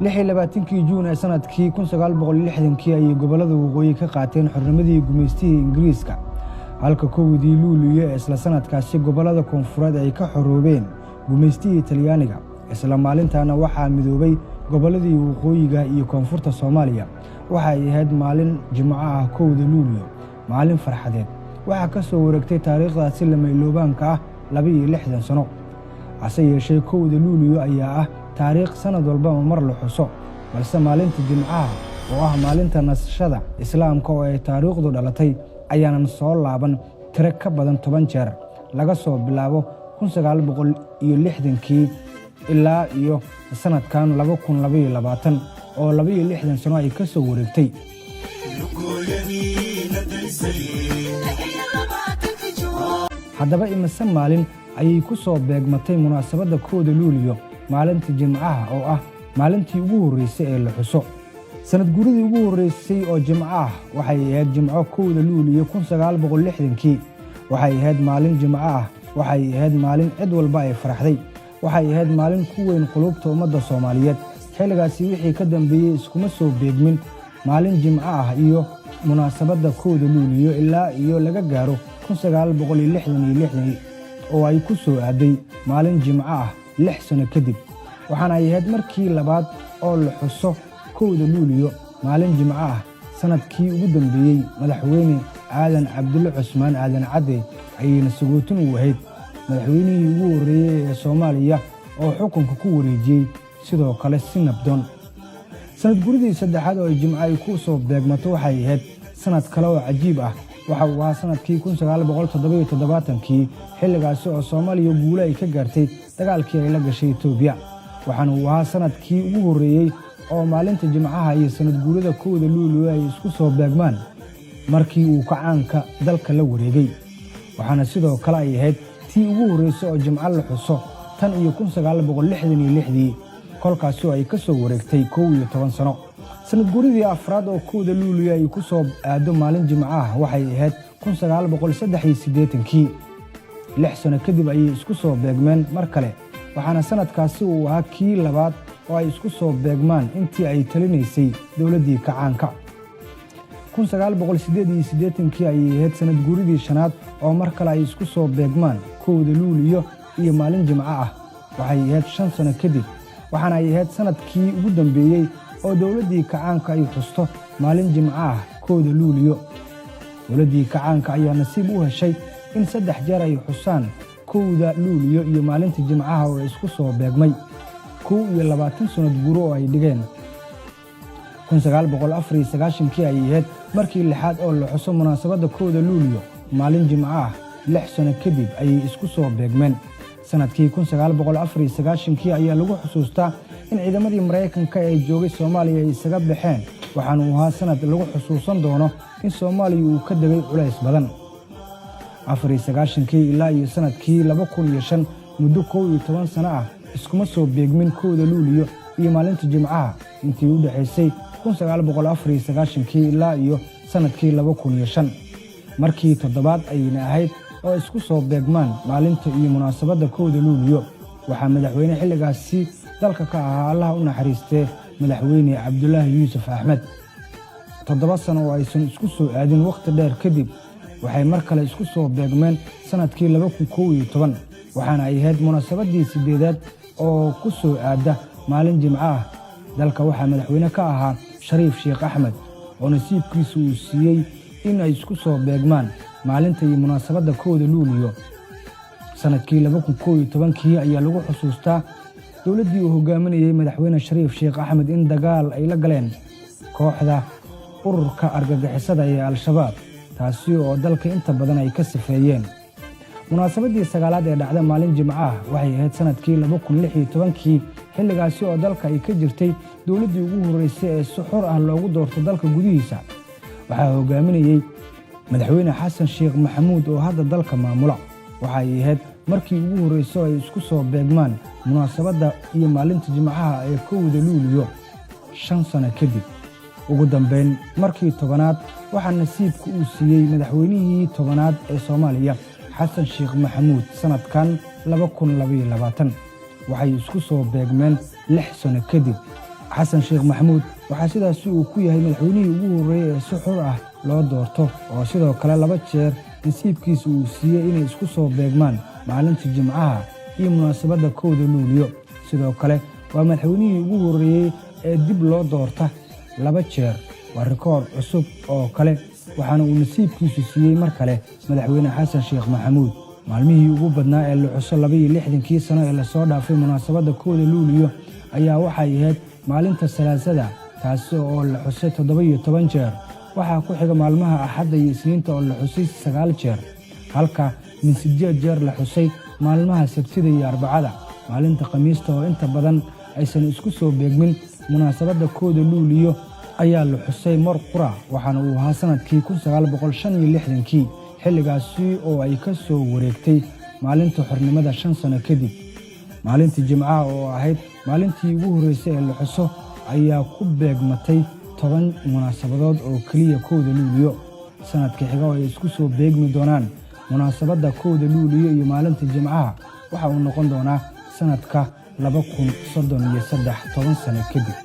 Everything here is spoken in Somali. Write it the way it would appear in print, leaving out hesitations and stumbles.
26-kii Juun ee sanadkii 1960-kii ayay gobollada waqooyi ka qaateen xornimadii gumaystihii Ingiriiska, halka 1-dii Luuliyo ee isla sanadkaasi gobollada koonfureed ay ka xoroobeen gumaystihii Talyaaniga. Isla maalintaana waxaa midoobay gobolladii waqooyiga iyo koonfurta Soomaaliya. Waxa ay ahayd maalin Jimco ah, 1-da Luuliyo, maalin farxadeed. Waxaa ka soo wareegtay taariikhdaasi lamailoobaanka ah 62 sano. Hase yeeshee, 1-da Luuliyo ayaa ah taariikh sanad walbaba mar la xuso, balse maalinta Jimcaha oo ah maalinta nasashada Islaamka oo ay taariikhdu dhalatay ayaanan soo laaban tiro ka badan 10 jeer, laga soo bilaabo 1960-kii ilaa iyo sanadkan 2022 oo 62 sano ay ka soo wareegtay. Haddaba, imise maalin ayay ku soo beegmatay munaasabadda 1-da Luuliyo, maalinta Jimcaha oo ah maalintii ugu horreysay ee la xuso? Sanad guuradii ugu horreysay oo Jimco ah waxay ahayd Jimco, 1-da Luuliyo 1960-kii. Waxay ahayd maalin Jimco ah. Waxay ahayd maalin cid walba ay faraxday. Waxay ahayd maalin ku weyn qulubta ummadda Soomaaliyeed. Xilligaasi wixii ka dambeeyey iskuma soo beegmin maalin Jimco ah iyo munaasabadda 1-da Luuliyo ilaa iyo laga gaaro 1966 oo ay ku soo aaday maalin Jimco ah 6 sano kadib. Waxaana ay ahayd markii labaad oo la xuso 1-da Luuliyo maalin Jimco ah. Sanadkii ugu dambeeyey Madaxweyne Aadan Cabdulle Cusmaan, Aadan Cadde, ayayna sagootin u ahayd, madaxweynihii ugu horreeyey ee Soomaaliya oo xukunka ku wareejiyey sidoo kale si nabdoon. Sanad guridii saddexaad oo ay Jimco ay ku soo beegmato waxay ahayd sanad kale oo cajiib ah. Waxa uu ahaa sanadkii 1977-kii, xilligaasi oo Soomaaliya guulo ay ka gaartay dagaalkii ay la gashay Etoobiya. Waxaana uu ahaa sanadkii ugu horreeyey oo maalinta Jimcaha iyo sanad guurada 1-da Luuliyo ay isku soo beegmaan markii uu kacaanka dalka la wareegay. Waxaana sidoo kale ay ahayd tii ugu horreysay oo Jimco la xuso tan iyo 1966-dii, kolkaasi oo ay ka soo wareegtay 11 sano. Sanad guuridii afraad oo 1-da Luuliyo ay ku soo aado maalin Jimco ah waxay ahayd 1983-kii. 6 sano kadib ayay isku soo beegmeen mar kale. Waxaana sanadkaasi uu ahaa kii labaad oo ay isku soo beegmaan intii ay talinaysay dowladdii kacaanka. 1988-kii ayay ahayd sanad guuridii shanaad oo mar kale ay isku soo beegmaan 1-da Luuliyo iyo maalin Jimco ah. Waxay ahayd 5 sano kadib. Waxaana ay ahayd sanadkii ugu dambeeyey oo dowladdii kacaanka ay xusto maalin Jimco ah, 1-da Luuliyo. Dowladdii kacaanka ayaa nasiib u heshay in saddex jeer ay xusaan 1-da Luuliyo iyo maalinta Jimcaha oo isku soo beegmay, 21 sanad guuro oo ay dhigeen. 1994-kii ayay ahayd markii lixaad oo la xuso munaasabadda 1-da Luuliyo maalin Jimco ah. 6 sano kadib ayay isku soo beegmeen. Sanadkii 1994-kii ayaa lagu xusuustaa in ciidamadii Maraykanka ee joogay Soomaaliya ay isaga baxeen. Waxaana uu ahaa sanad lagu xusuusan doono in Soomaaliya uu ka degay culays badan. 94-kii ilaa iyo sanadkii 2005, muddo 11 sano ah, iskuma soo beegmin 1-da Luuliyo iyo maalinta Jimcaha intii u dhexaysay 1994-kii ilaa iyo sanadkii 2005. Markii toddobaad ayayna ahayd oo isku soo beegmaan maalinta iyo munaasabadda 1-da Luuliyo. Waxaa madaxweyne xilligaasi dalka ka ahaa, Allaha u naxariistee, Madaxweyne Cabdulaahi Yuusuf Axmed. 7 sano oo aysan isku soo aadin wakhti dheer kadib, waxay mar kale isku soo beegmeen sanadkii 2011. Waxaana ay ahayd munaasabaddii siddeedaad oo ku soo aadda maalin Jimco ah. Dalka waxaa madaxweyne ka ahaa Shariif Sheekh Axmed oo nasiibkiisu uu siiyey in ay isku soo beegmaan maalinta iyo munaasabadda 1-da Luuliyo. Sanadkii 2011-kii ayaa lagu xusuustaa dowladdii uu hogaaminayey madaxweyne Shariif Sheekh Axmed in dagaal ay la galeen kooxda ururka argagixisada ee Al-Shabaab, taasi oo dalka inta badan ay ka sifeeyeen. Munaasabaddii sagaalaad ee dhacda maalin Jimco ah waxay ahayd sanadkii 2016-kii, xilligaasi oo dalka ay ka jirtay dowladdii ugu horreysay ee si xor ah loogu doorto dalka gudihiisa. Waxaa hogaaminayey Madaxweyne Xasan Sheekh Maxamuud oo hadda dalka maamula. Waxay ahayd markii ugu horreyso ay isku soo beegmaan munaasabadda iyo maalinta Jimcaha ee 1-da Luuliyo 5 sano kadib. Ugu dambayn, markii 10aad waxaa nasiibka uu siiyey madaxweynihii 10aad ee Soomaaliya, Xasan Sheekh Maxamuud, sanadkan 2022. Waxay isku soo beegmeen 6 sano kadib, Xasan Sheekh Maxamuud waxaa sidaasi uu ku yahay madaxweynihii ugu horreeyey ee si xur ah loo doorto, oo sidoo kale laba jeer nasiibkiisa uu siiyey inay isku soo beegmaan maalinta Jimcaha iyo munaasabadda 1-da Luuliyo. Sidoo kale waa madaxweynihii ugu horreeyey ee dib loo doorta laba jeer. Waa rikoor cusub oo kale, waxaana uu nasiibkiisu siiyey mar kale Madaxweyne Xasan Sheekh Maxamuud. Maalmihii ugu badnaa ee la xuso 62-kii sano ee lasoo dhaafay munaasabadda 1-da Luuliyo ayaa waxay ahayd maalinta Salaasada, taasi oo la xusay 17 jeer. Waxaa ku xiga maalmaha Axadda iyo Isniinta oo la xusay sagaal jeer, halka min siddeed jeer la xusay maalmaha Sabtida iyo Arbacada. Maalinta Khamiista, oo inta badan aysan isku soo beegmin munaasabadda 1-da Luuliyo, ayaa la xusay mar qura, waxaana uu ahaa sanadkii 1965-kii, xilligaasi oo ay ka soo wareegtay maalinta xornimada 5 sano kadib. Maalintii Jimcaha, oo ahayd maalintii ugu horreysay ee la xuso, ayaa ku beegmatay 10 munaasabadood oo keliya 1-da Luuliyo. Sanadka xiga oo ay isku soo beegmi doonaan munaasabadda 1-da Luuliyo iyo maalinta Jimcaha waxa uu noqon doonaa sanadka 2033, 10 sano kadib.